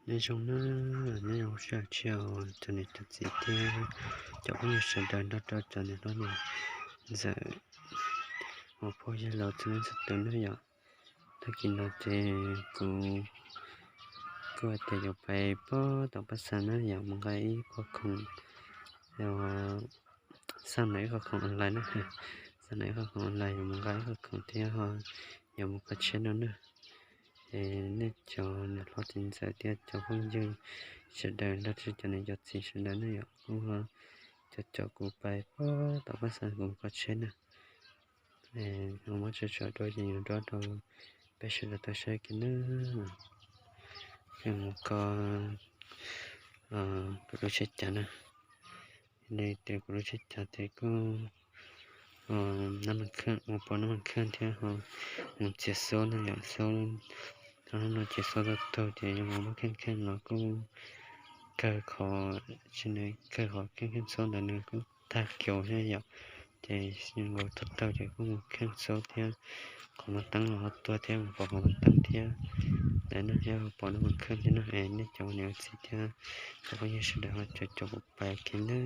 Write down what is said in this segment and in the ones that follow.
Nyob zoo na, nyob zoo sawv daws cov niam cov txiv thiab cov phooj ywg sawv daws nrog rau cov niam hlob niam ntxawm uas phooj ywg los txhua leej txhua tus na yom. Tag kis no ces kuv kuj hais tias yuav pais puag tom Paj Xas na yom, mus nqa ib qho khoom, xaj no ib qho khoom online na, xaj no ib qho khoom online yuav mus nqa ib qho khoom thiab ho yuav mus kho tsheb no na. Es nej cov niam hlob txiv ntxawm thiab cov phooj ywg sawv daws nrog rau cov niam cov txiv sawv daws na yom, kuj cov caum kuv pais puag tom Paj Xas kuv mus kho tsheb na. Muab tso tso dua ces yuav nrog rau peb sawv daws tau saib kiag na. Mus kho kuv lub tsheb cav na. Li tias kuv lub tsheb cav ces kuj nab mas kheej, mus pov nab mas kheej thiab ho mus txiav xub na yom, xub, hnub no ces xub tau taug ces yuav mus muab kheej kheej los kuj kawg qhov, tsis, nws kawg qhov kheej kheej xub ntawd nws kuj tag kiag thiab yom. Ces yuav mus tau taug ces kuj mus kheej xub thiab, qhov muag teeb los ho tuag thiab, mus pov qhov muag teeb thiab. Ntawd no thiab pov nab mas kheej thiab no es nej cov niam txiv thiab cov phooj ywg sawv daws ho caum caum kuv pais kiag na.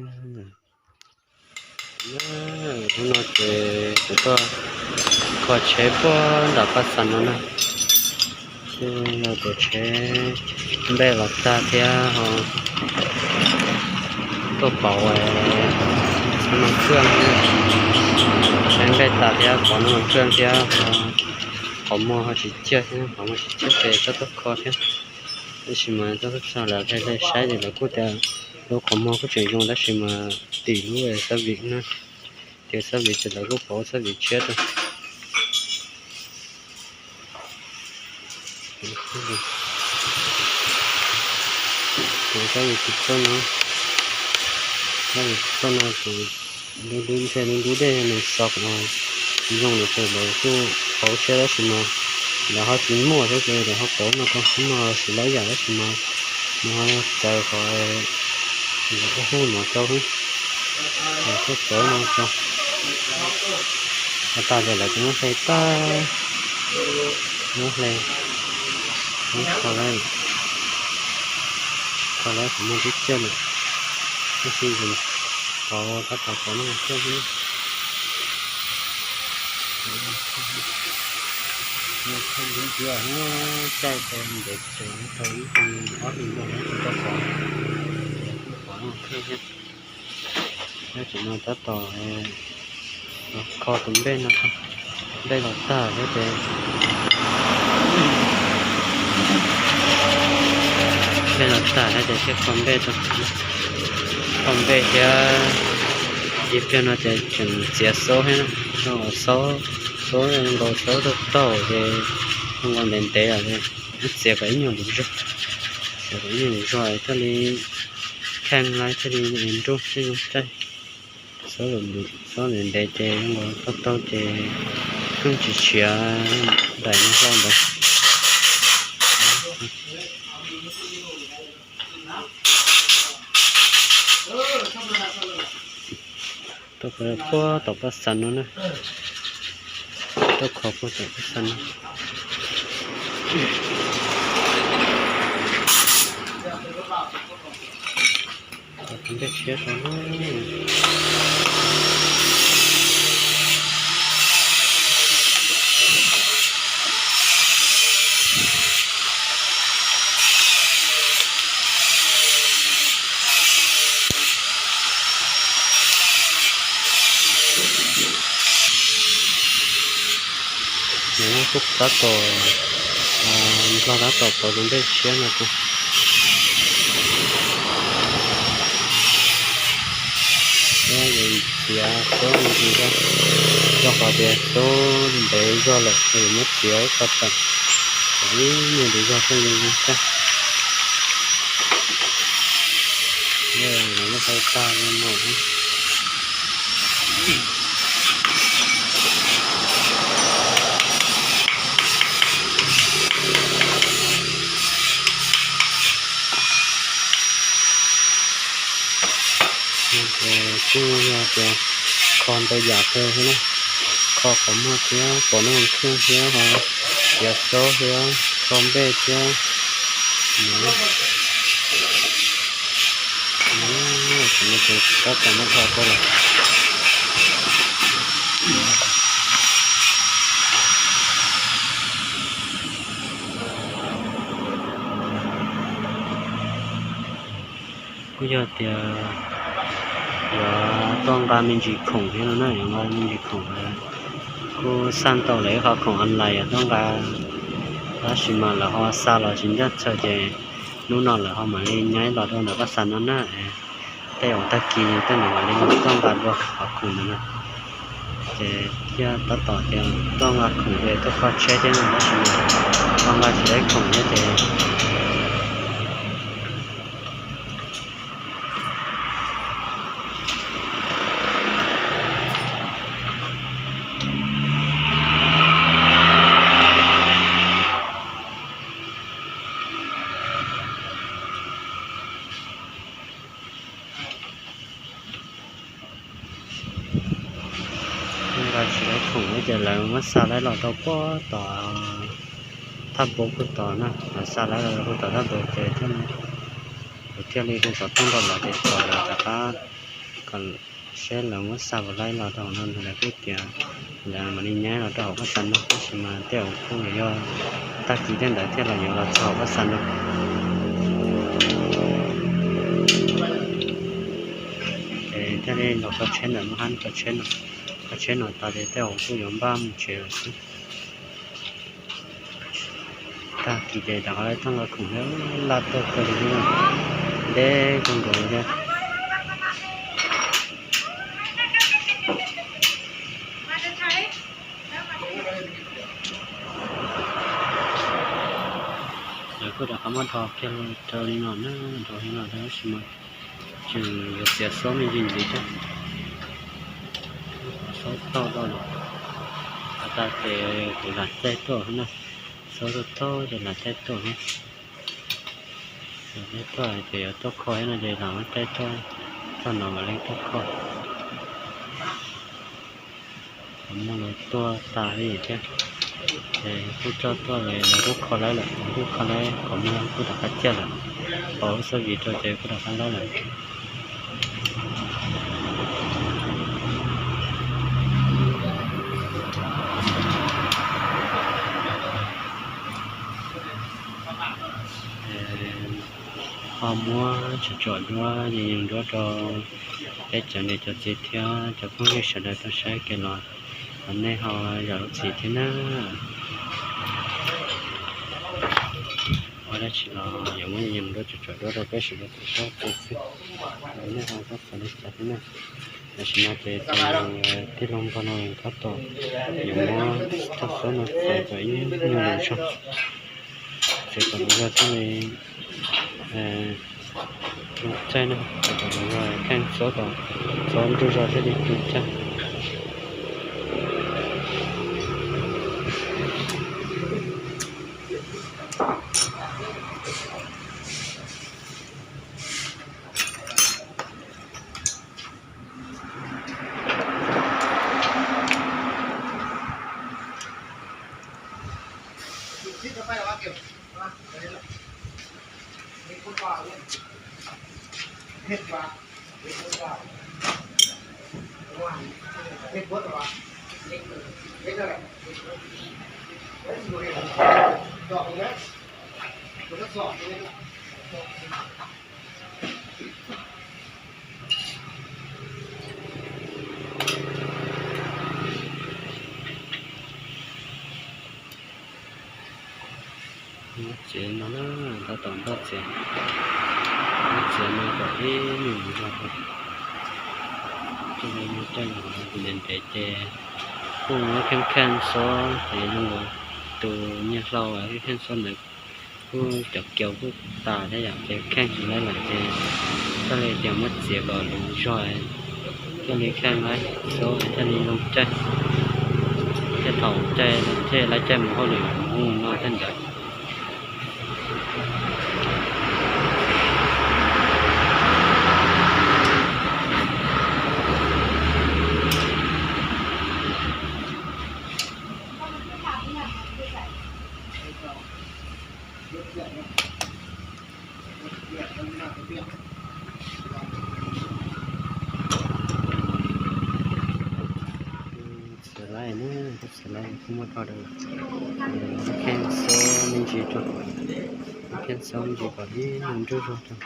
Hnub no ces kuv tuaj kho tsheb puag nram Paj Xas no na. Kuj yog cov tsheb npej los tag thiab ho tuaj pov nab mas kheej, tsheb npej tas thiab pov nab mas kheej thiab ho qhov muag ho tsis ciaj thiab, qhov muag tsis ciaj ces txhob tuaj kho thiab. Tab sis mas txog txog lawv hle hle saib ces lawv kuj tias lub qhov muag kuj tseem zoo tab sis mas tim lub xab vim na, tim xab vim ces lawv kuj pov xab vim tshiab rau. Ces xab vim tus txoj no, xab vim tus txoj no ces lub lub ntshe lub lub dej nws xo kom zoo lawm ces lawv kuj pov tshiab tab sis mas lawv ho tsis muaj thiab ces lawv ho pov no rau, no tsis lawv yam tab sis mas nws ho txawv qhov lawv ua hu no rau, lawv thiaj txawv no rau. Ua tas ces lawv tsis muab hle tag, muab hle, muab kho lawm, kho lawm qhov muag twb ciaj lawm, tab sis pov tab tom pov no ciaj xwb. Caij tau ntev ces tau ib hlis ob hlis nkaus tsis tau pov, pov no ciaj thiab. Tab sis no tab tom kho tus npej no, npej los tag thiab ces, npej los tag thiab ces thiaj kho npej, kho npej thiab. Ib pliag no ces tseem txiav xaub thiab, xaub, xaub nkaus xaub tau taug ces zoo nkaus ntev ntev lawm, txiav kom ib nyuag lwm zog, txiav kom ib nyuag lwm zog thiaj li kheej lawm thiaj li nruj thiaj zoo caij. Xaub ntev ntev ces zoo nkaus taug taug ces pheej tsis tshiav daim no hlo ntawd. Tuaj kho puag tom Paj Xas no na. Tuaj kho puag tom Paj Xas no. Kho tus npej tshiab rau na. Nws kuj tab tom, Nplog tab tom pov tus npej tshiab no rau. Thiab yus txiav xaub me ntsis zog, rau qhov tias xaub ntev zog lawm es yus muab txiav ib qho tawm, txiav ib nyuag ntsis zog thiaj li zoo tag. Lawv muab tau tag li no. Kuj yog tias kho ntau yam kawg thiab na, kho qhov muag thiab pov nab mas kheej thiab ho txiav xaub thiab kho npej thiab, Tab tom muab tho tuaj lawm. Kuj yog tias yuav tuaj nqa me ntsis khoom thiab no na, yuav nqa me ntsis khoom. Kuj xaj tau lawv ib qho khoom online yuav tuaj nqa, tab sis mas lawv ho xa los tsis ncaj txhawv ces hnub no lawv ho mam li nyaib los rau ntawm paj xas no na. Tej zaum tag kis tej zaum mam li tuaj nqa dua qhov khoom ntawd na. Ces thiaj tab tom tias tuaj nqa khoom ces tuaj kho tsheb thiab no, tab sis mas ho nqa tsis tau khoom thiab ces nqa tsis tau khoom ces lawv muab xa laib los rau puag tom thaj npoo puag tod na, lawv xa laib los rau puag tom thaj npoo ces kuv thiaj li hu xov tooj rau lawv ces kom lawv rov qab, kom seb lawv muab xa puas laib los rau hauv no, lawv kuj tias lawv mam li nyaib los rau hauv paj xas no, tab sis mas tej zaum kuj yuav yog tag kis tej ntawd thiaj los yuav los txog hauv paj xas no. Ces thiaj li los kho tsheb ntawm no, hab kho tsheb no, kho tsheb no tas ces tej zaum kuj yuav npaj mus tsev lawm xwb. Tag kis ces rov qab tuaj nqa khoom thiab, laj tuaj kawg li, deb kawg nkaus li thiab. Lawv kuj rov qab muab dhos kiag rau li no na, dhos li no tab sis mas tseem yuav txiav xub me ntsis ntxiv thiab. Xub toj tau lawm, tas ces kuv lam caij tuaj na, xub tau ces lam caij tuaj na. Lam caij tuaj ces yuav tuaj kho thiab no ces lam muab caij tuaj, txog no mam li tuaj kho. Qhov muag los tuaj tas li thiab, ces kuj coj tuaj, lawv kuj kho laib lawm, lawv kuj kho laib, qhov muag kuj rov qab ciaj lawm, pov lub xab vim rau ces kuj rov qab laib lawm. Ho muab tsom tsom duab yees yees duab rau peb cov niam cov txiv thiab cov phooj ywg sawv daws tau saib kev los, thov nej ho zam lub txim thiab na. Ua dab tsi los yuav muab yees duab tsom tsom duab rau peb sawv daws tau saib kev xwb, thov nej ho zam lub txim thiab na. Tam sim no ces tus tij laug npog no tab tom yuav muab txoj xub no txiav kom ib nyuag lus zog, txiav kom lus zog thiaj li zoo caij na, txiav kom lus zog kheej xub kom txhob nruj zog thiaj li zoo caij. Muab txiav no na, tab tom npaj txiav, muab txiav no kom ib nyuag lus zog, thiaj li zoo caij. Ntev ntev ces kuj muab kheej kheej xub ces zoo nkaus tus niag hlau kheej kheej xub ntawd kuj cov kiau kuj tas thiab yom, ces kheej tsis laib lawm ces thiaj li tias muab txiav kom lus zog, thiaj li kheej laib xub thiaj li zoo caij, thiaj thaum caij thiaj laib caij mus hauj lwm mus ub mus no thiab ntawd. Txiv laij na, txiv laij kuj muaj roj dawb, kheej xob me ntsis rau, kheej xob me ntsis kom ib nrub zog rau.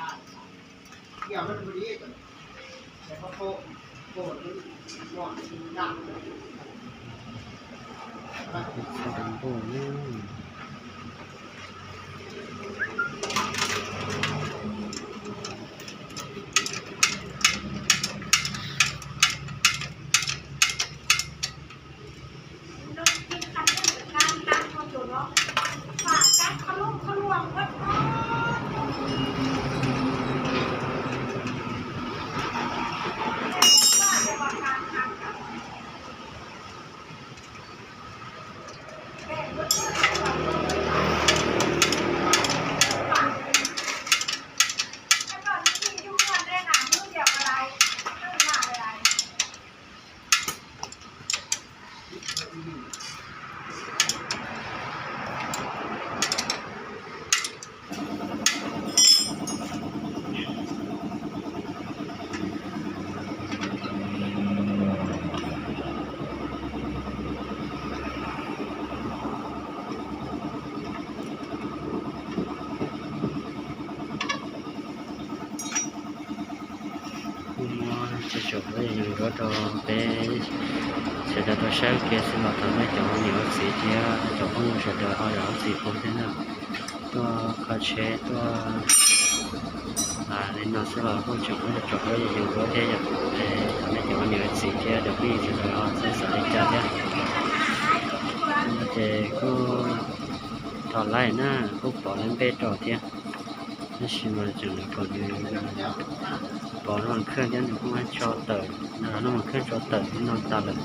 Kuj muab tso tsom huab yug nruab rau peb sawv daws tau saib ua ke xwb los thov nej cov niam ua txiv thiab cov phooj ywg sawv daws ho zam lub txim pub thiab na. Tuaj kho tsheb tuaj li no xwb los kuj tseem muab tso tsom huab yug nruab thiab yom. Thov nej cov niam ua txiv thiab cov phooj ywg sawv daws ho xav li cas thiab. Ces kuj thov laij na, kuj pov lawv npe rau thiab. Tab sis mas tseem pom nws pov lub khaj thiab nws kuj muab tso tawm, lub khaj tso tawm li no tas lawm.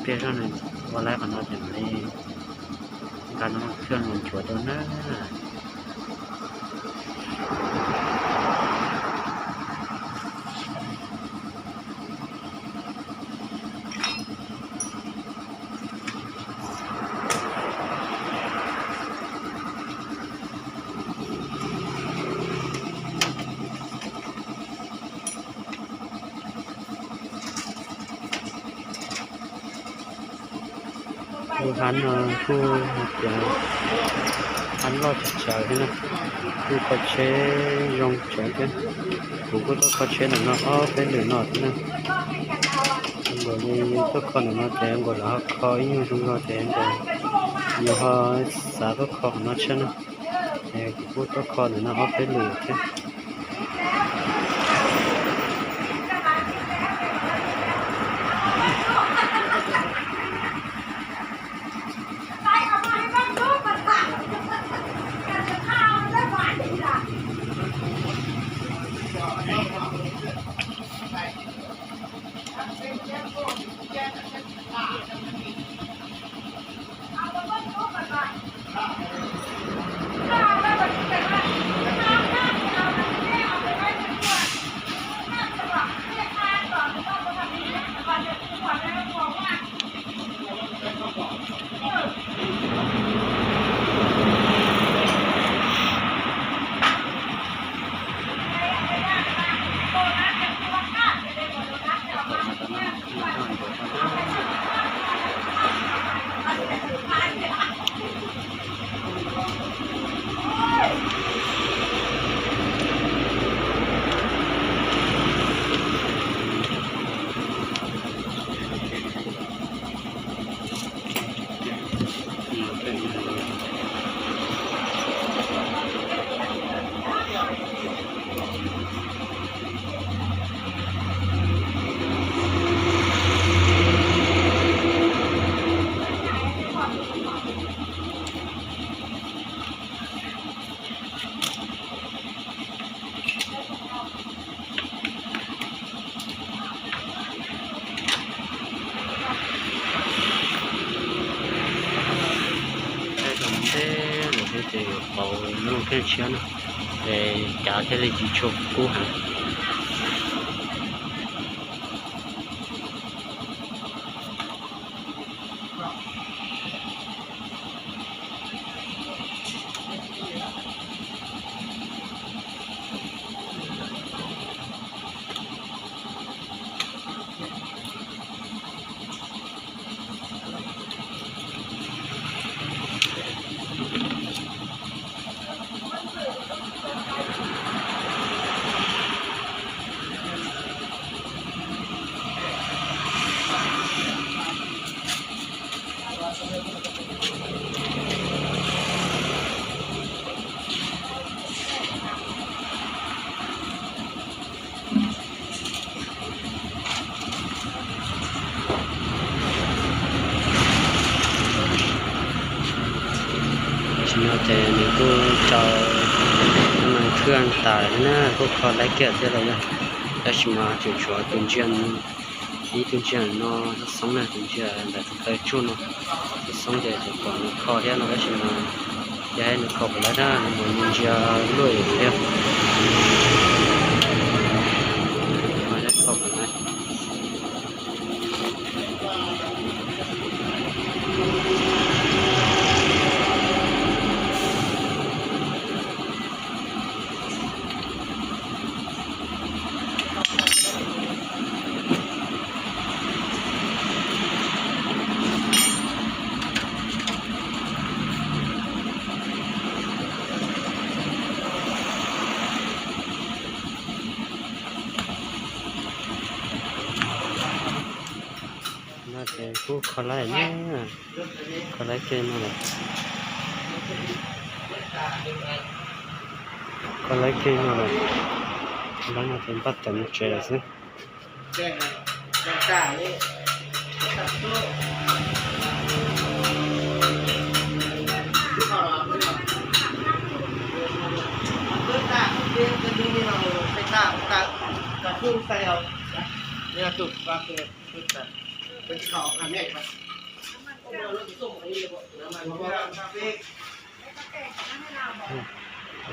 Pliag zog nws ua laij qhov no ces mam li nqa lub khaj mus nchuav rau na. Lub hab no kuj hab loj tsawv thiab na, kuj kho tsheb zoo tsawv thiab. Kuv kuj tuaj kho tsheb ntawm no ob peb lwm no thiab na. Nkaus li tuaj kho ntawm no ces nkaus lawv ho kho ib nyuag zoo zog ces nkaus yus ho xav tuaj kho qhov no tshaj na. Es kuv kuj tuaj kho ntawm no ob peb lwm thiab. Thaij tau ntej lawm thiab ces pauv lub khaj tshiab na, es cav thiaj li tsis tshua kub heev. Kuj tas na, kuj kho laib kiag thiab los yog, tab sis mas tseem tshuav tus ntsia, ib tug ntsia no xoob na, tus ntsia ntawm tus taw tsuj no, tus xoob ces tseem pom nws kho thiab no, tab sis mas yog nws kho puas laib na, nws mus ntsia luaj yam thiab. No ces kuj kho laib na, kho laib kiag no lawm, kho laib kiag no lawm, lawv no ces npaj tawm mus tsev lawm xwb.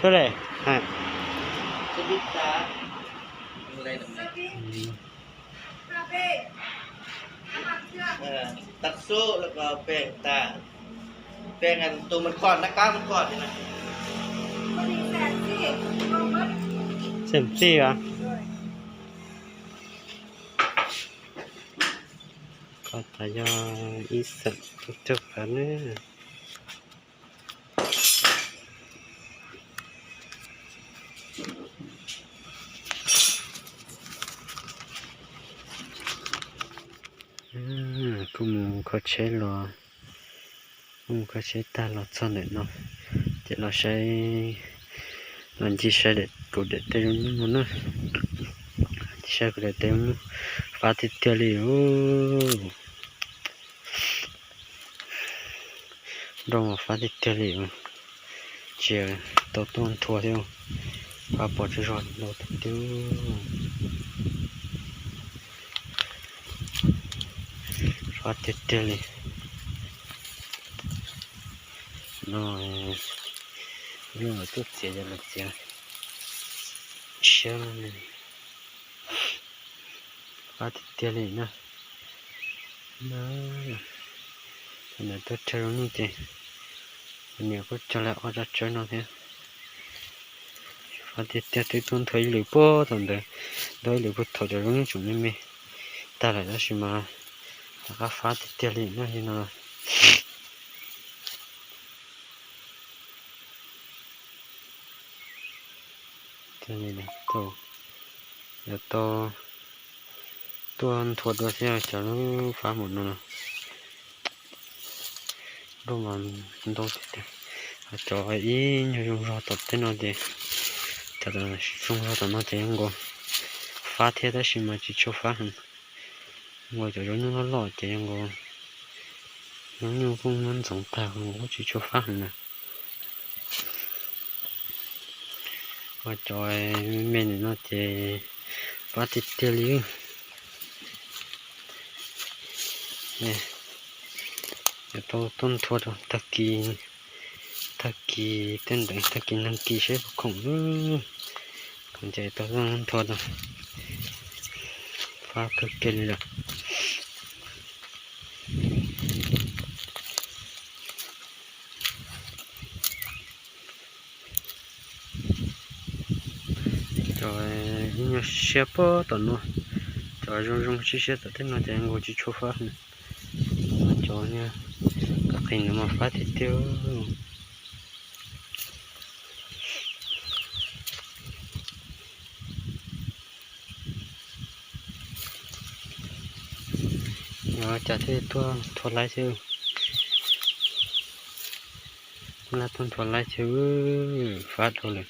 Tuaj li hais. Tag xub los pem tas, pem tus mas koj nab kab mas koj. Xem tij a. Koj tas yog ib xeem tub rog qab na. Kuj mus kho tsheb los, kuj mus kho tsheb tag los txog ntawm no, ces los saib, los ncig saib daim, kuv daim teb zoo nyuj no na, ncig saib kuv daim teb zoo nyuj, fab tiag tiag li. Nroj mas fab tiag tiag li, tsis tau tuaj nthua thiab, fab pom tsaug zog ntau tiag tiag. Fab tiag tiag li. No, lub no tuaj txiav, yog lawv txiav siab li. Fab tiag tiag li na. Thaum ntawd tuaj rau zoo nyuj ces niam kuj cog lawv ob tsob tsawb no thiab. Fab tiag tiag, twb tuaj nthua ib lwm puag thaum ntawd, nthua ib lwm puag thaum cov zoo nyuj tseem me me tag lawm, tab sis mas rov qab fab tiag tiag li na li no. Tau, yuav tau tuaj nthua dua thiab cov lub fab mus no. Nroj mas ntau tiag tiag. Cov ib nyuag zoo zog tom tej no ces, cov zoo zog tom no ces zoo nkaus fab thiab tab sis mas tsis tshua fab heev. Nkaus cov zoo nyuj loj loj ces zoo nkaus zoo nyuj kuj muab ntxoov tag, kuj tsis tshua fab heev na. Ua cov me me ntawm no ces fab tiag tiag li. Yuav tau tuaj nthua rau tag kis, tag kis tej ntawd, tag kis nag kis seb puas khoom. Khoom ces tau tuaj nthua rau, fab kawg kiag li lawm. Cov ib nyuag siab puag tom no, cov zoo zoo siab siab tom tej no ces nkaus tsis tshua fab heev. Cov qis ntawd mas fab tiag tiag. Cas thiaj tuaj nthua laib thiab. Laj tuaj nthua laib thiab, fab dhau lawm.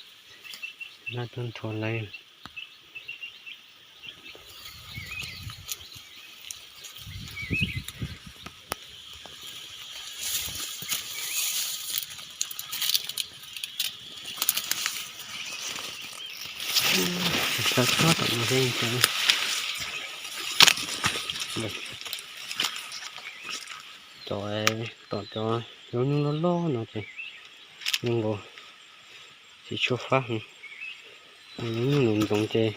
Laj tuaj nthua laib. Tsis tau txog tom no thiab. Cov, tom cov zaub nyuj loj loj no ces zoo nkaus tsis tshua fab heev. Zaub nyuj ntxoov ntxoov ces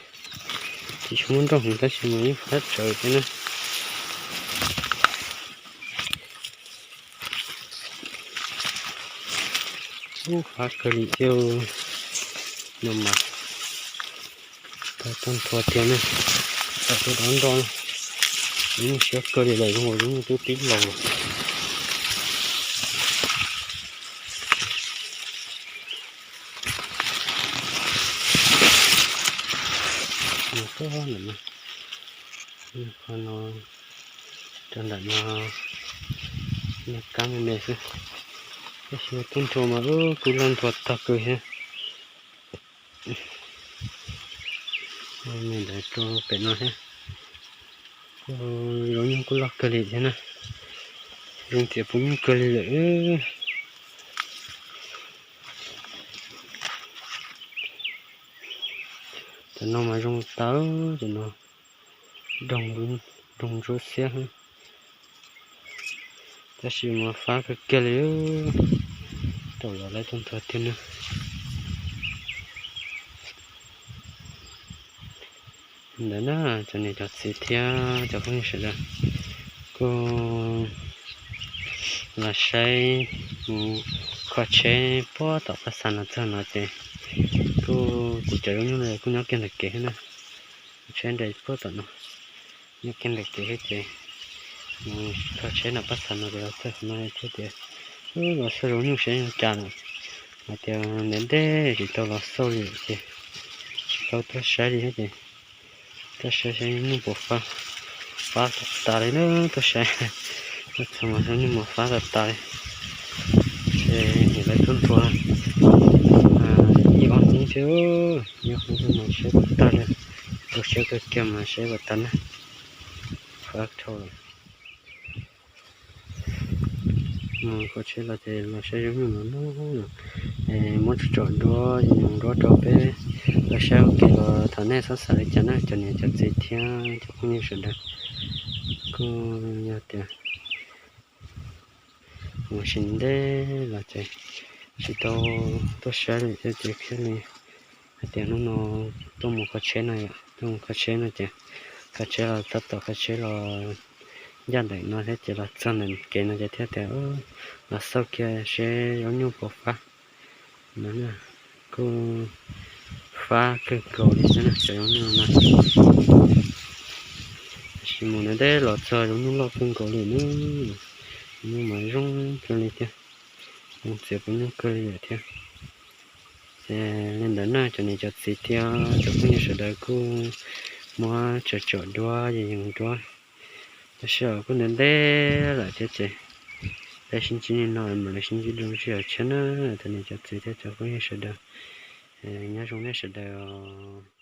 tsis tshua muaj nroj heev tab sis mas yeej fab tsawv thiab na. Ub, fab kawg li thiab no mas. Tau tuaj nthua tiag na, tau tuaj dob nroj na. Yeej siab kawg li lawm, zoo nkaus li yeej twb pib laus lawm. Nws tuaj ntawm no, qhov no, rau ntawm no, me kab me me xwb. Tab sis tuaj nthua mas kuj loj nthua tag kawg thiab. Me ntawd rau pem no thiab. Zaub nyuj kuj loj kawg li thiab na. Zoo txiav puv nyuj kawg li lawm. Cov no mas zoo tas, cov no doog ntsuab xiab. Tab sis mas fab kawg kiag li, rau lawv tuaj nthua tiag na. Ntawd na, cov niam cov txiv thiab cov phooj ywg sawv daws, kuj los saib mus kho tsheb puag tom paj xas no txog no ces kuj kuv cov zaub nyuj no kuj nyob kiag ntawm kev thiab na. Tsheb nres puag tom no, nyob kiag ntawm kev thiab ces mus kho tsheb nram paj xas no ces los txog qhov no thiab tias los xauj zaub nyuj seb zoo cas lawm. Hais tias ntev ntev tsis tau los xauj li ces tsis tau tuaj saib li thiab ces tuaj saib saib nyuj puas fab, fab tas tas li na, tuaj saib, tuaj txog mas zaub nyuj mas fab tas tas li. Ces nim lawv tuaj nthua ib ob hnub thiab, ib ob hnub thiab mas saib puas tag li, tuaj saib kawg kiag mas saib puas tag na. Fab dhau lawm. Mus kho tsheb los ces los saib zaub nyuj no, muab tsom duab, yus duab rau peb los saib ua ke los thov nej txhob xav li cas na cov niam cov txiv thiab cov phooj ywg sawv daws. Kuj yog tias mus tsis ntev los ces tsis tau tuaj saib li thiab ces thiaj li hais tias hnub no tuaj mus kho tsheb no yom, tuaj mus kho tsheb no ces kho tsheb los txog tom kho tsheb los ncaj ntawm no thiab ces los txog ntawm kev no ces thiaj tias los xauj kiag seb zaub nyuj puas fab no. Kuj fab kawg nkaus li xwb na cov zaub nyuj no. Tab sis mus ntev ntev los txog zaub nyuj loj kawg nkaus li na, zaub nyuj mas zoo kawg li thiab, zoo txiav puv nyuj kawg li lawm thiab. Ces li ntawd na cov niam cov txiv thiab cov phooj ywg sawv daws kuj muab tsom tsom duab yus duab, tab sis kuj ntev ntev lawm thiab ces peb sib ntsib li no mam li sib ntsib dua lub sij hawm tshiab na cov niam cov txiv thiab cov phooj ywg sawv daws. Nyob zoo nej sawv daws os.